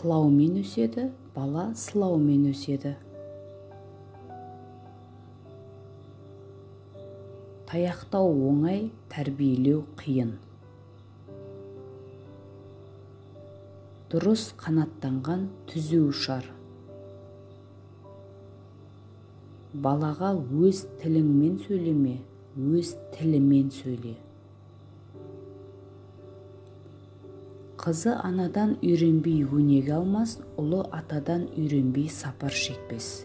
қылаумен өседі, бала сылаумен өседі. Таяқтау оңай, тәрбиелеу қиын. Дұрыс қанаттанған түзу ұшар. Балаға өз тіліңмен сөйлеме, өз тілімен сөйле. Қызы анадан үйренбей өнеге алмас, ұлы атадан үйренбей сапар шекпес.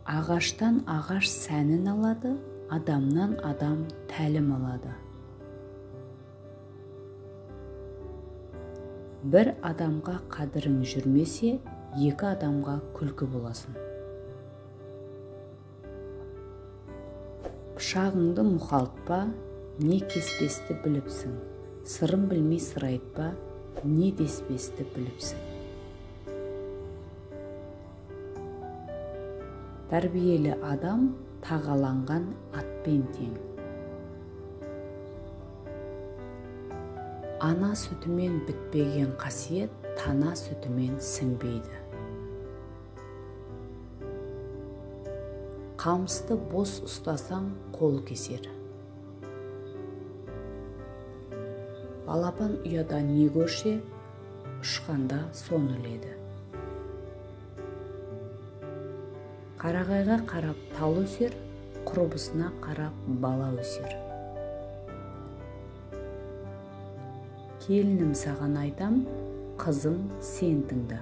Ағаштан ағаш сәнін алады, адамнан адам тәлім алады. Бір адамға қадірің жүрмесе, екі адамға күлкі боласың. Пышағыңды мұқалтпа, не кеспесті біліпсің. Сырын білмей сыр айтпа, не деспесті біліпсің. Тәрбиелі адам тағаланған атпен тең. Ана сүтімен бітпеген қасиет тана сүтімен сіңбейді. Қамысты бос ұстасаң қол кесер. Балапан ұяда не көрсе, ұшқанда соны іледі. Қарағайға қарап тал өсер, құрбысына қарап бала өсер. Келінім саған айтам, қызым сен тыңда.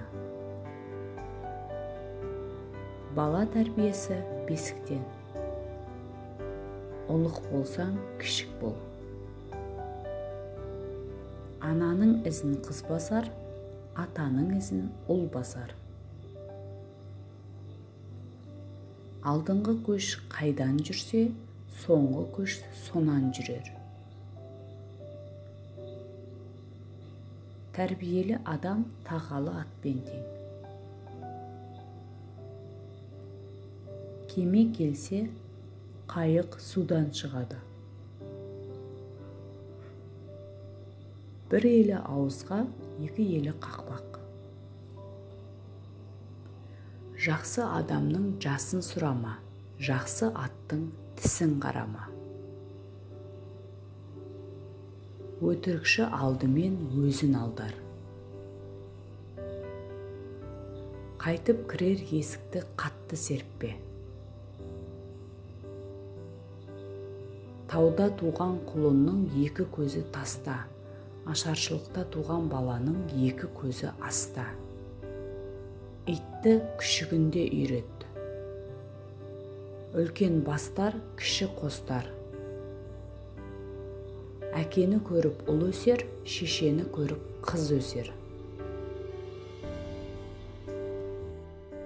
Бала тәрбиесі бесіктен. Ұлық болсаң, кішік бол. Ананың ізін қыз басар, атаның ізін ұл басар. Алдыңғы көш қайдан жүрсе, соңғы көш сонан жүрер. Тәрбиелі адам тағалы атпен тең. Кеме келсе, қайық судан шығады. Бір елі ауызға, екі елі қақпақ. Жақсы адамның жасын сұрама, жақсы аттың тісін қарама. Өтірікші алдымен өзін алдар. Қайтып кірер есікті қатты серппе. Тауда туған құлынның екі көзі таста, ашаршылықта туған баланың екі көзі аста. Итті күшігінде үйрет. Үлкен бастар, кіші қостар. Әкені көріп ұл өсер, шешені көріп қыз өсер.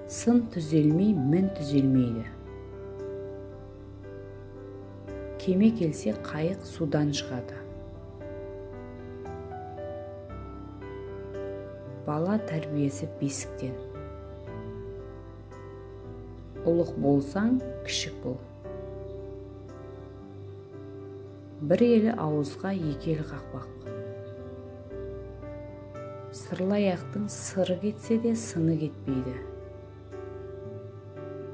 Сын түзелмей, мін түзелмейді. Кеме келсе, қайық судан шығады. Бала тәрбиесі бесіктен. Ұлық болсаң, кішік бол. Бір елі ауызға, екі елі қақпақ. Сырлы аяқтың сыры кетсе де сыны кетпейді.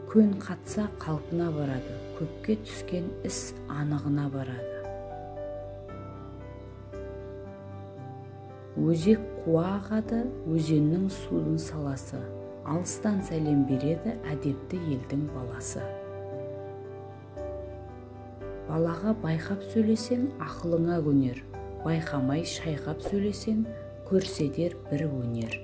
Көн қатса қалпына барады, көпке түскен іс анығына барады. Өзек қуа ағады, өзеннің судың саласы. Алыстан сәлем береді әдепті елдің баласы. Балаға байқап сөйлесең, ақылыңа көнер, байқамай шайқап сөйлесең, көрсетер бір өнер.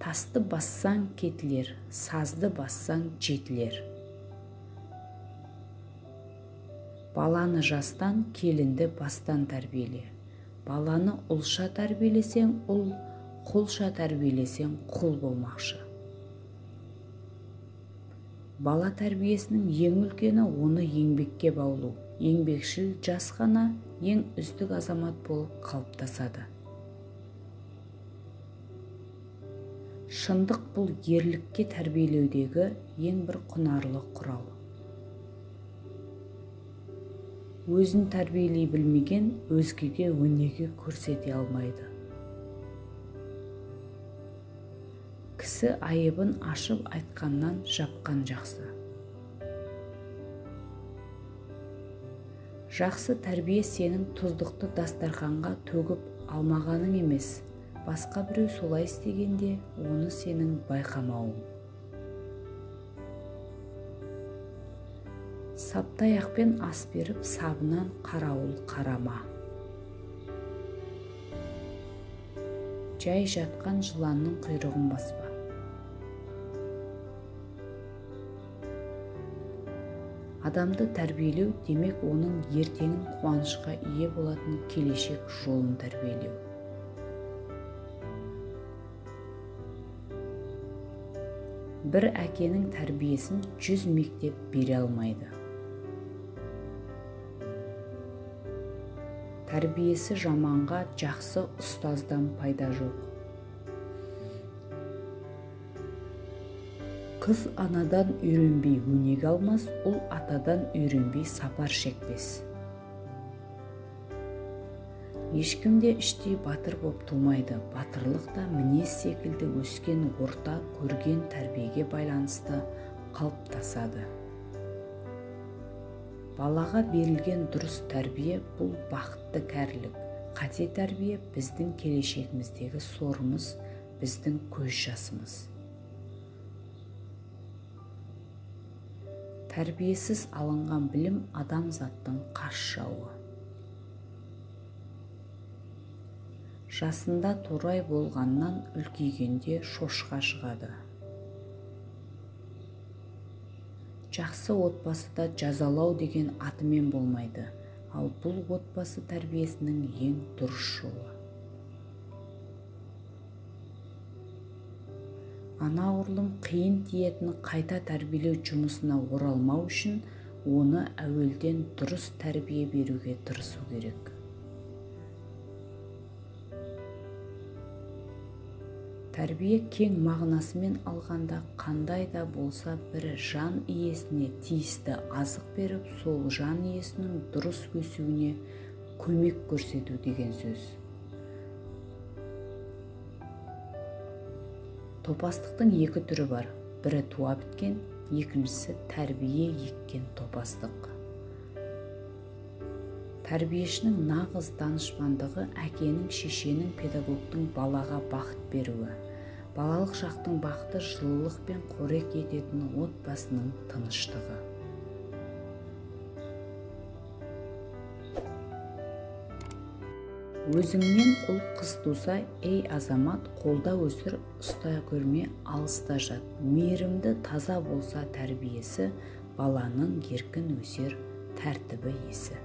Тасты бассаң кетілер, сазды бассаң жетілер. Баланы жастан, келінді бастан тәрбиеле. Баланы ұлша тәрбиелесең ұл, құлша тәрбиелесең құл болмақшы. Бала тәрбиесінің ең үлкені оны еңбекке баулу. Еңбекшіл жас қана ең үздік азамат болып қалыптасады. Шындық бұл ерлікке тәрбиелеудегі ең бір құнарлы құрал. Өзін тәрбиелей білмеген өзгеге өнеге көрсете алмайды. Кісі айыбын ашып айтқаннан жапқан жақсы. Жақсы тәрбие сенің тұздықты дастарханға төгіп алмағаның емес, басқа біреу солай істегенде оны сенің байқамауың. Саптаяқпен ас беріп, сабынан қарауыл қарама. Жай жатқан жыланның құйрығын баспа. Адамды тәрбиелеу демек оның ертеңін қуанышқа ие болатын келешек жолын тәрбиелеу. Бір әкенің тәрбиесін 100 мектеп бере алмайды. Тәрбиесі жаманға жақсы ұстаздан пайда жоқ. Қыз анадан үйренбей өнеге алмас, ұл атадан үйренбей сапар шекпес. Ешкім де іштей батыр боп тумайды. Батырлық та мінез секілді өскен орта, көрген тәрбиеге байланысты қалыптасады. Балаға берілген дұрыс тәрбие бұл бақытты кәрілік. Қате тәрбие біздің келешегіміздегі сорымыз, біздің көз жасымыз. Тәрбиесіз алынған білім адамзаттың қас жауы. Жасында торай болғаннан үлкейгенде шошқа шығады. Жақсы отбасыда жазалау деген атымен болмайды, ал бұл отбасы тәрбиесінің ең дұрыс жолы. Анағұрлым қиын тиетін қайта тәрбиелеу жұмысына оралмау үшін оны әуелден дұрыс тәрбие беруге тырысу керек. Тәрбие кең мағынасымен алғанда қандай да болса бір жан иесіне тиісті азық беріп, сол жан иесінің дұрыс өсуіне көмек көрсету деген сөз. Топастықтың екі түрі бар. Бірі туа біткен, екіншісі тәрбие еккен топастық. Тәрбиешінің нағыз данышпандығы әкенің, шешенің, педагогтың балаға бақыт беруі. Балалық шақтың бақыты жылылық пен қорек ететін отбасының тыныштығы. Өзіңнен ұл қыз туса, ей азамат, қолда өсір, ұстай көрме, алыста жат. Мейірімді таза болса тәрбиесі, баланың еркін өсер тәртібі есі.